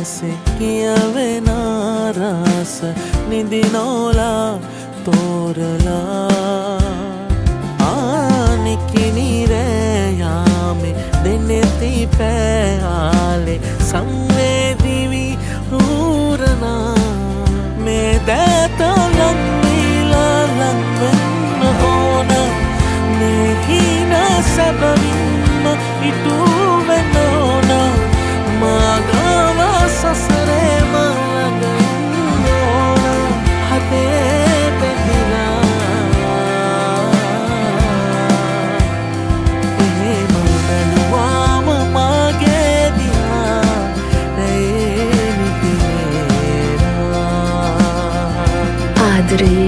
ඇසේ කියවෙන රස නිදි නොලා තෝරලා ආනිකිනි රෑ යාමේ දෙනෙති පෑආලේ සංවේදී වී රූරනා මේ දෑත ලං වීලා ලං වෙන්න ඕන මේ හීන සැබවින්ම ඉටු වෙන්න ඕන මා ගාව සසරේ මා ළඟ ඉන්න ඕන හදේ බැඳිලා එහෙම බැලුවාම මාගේ දිහා රැයේ නිදි නේනා. ආදරය.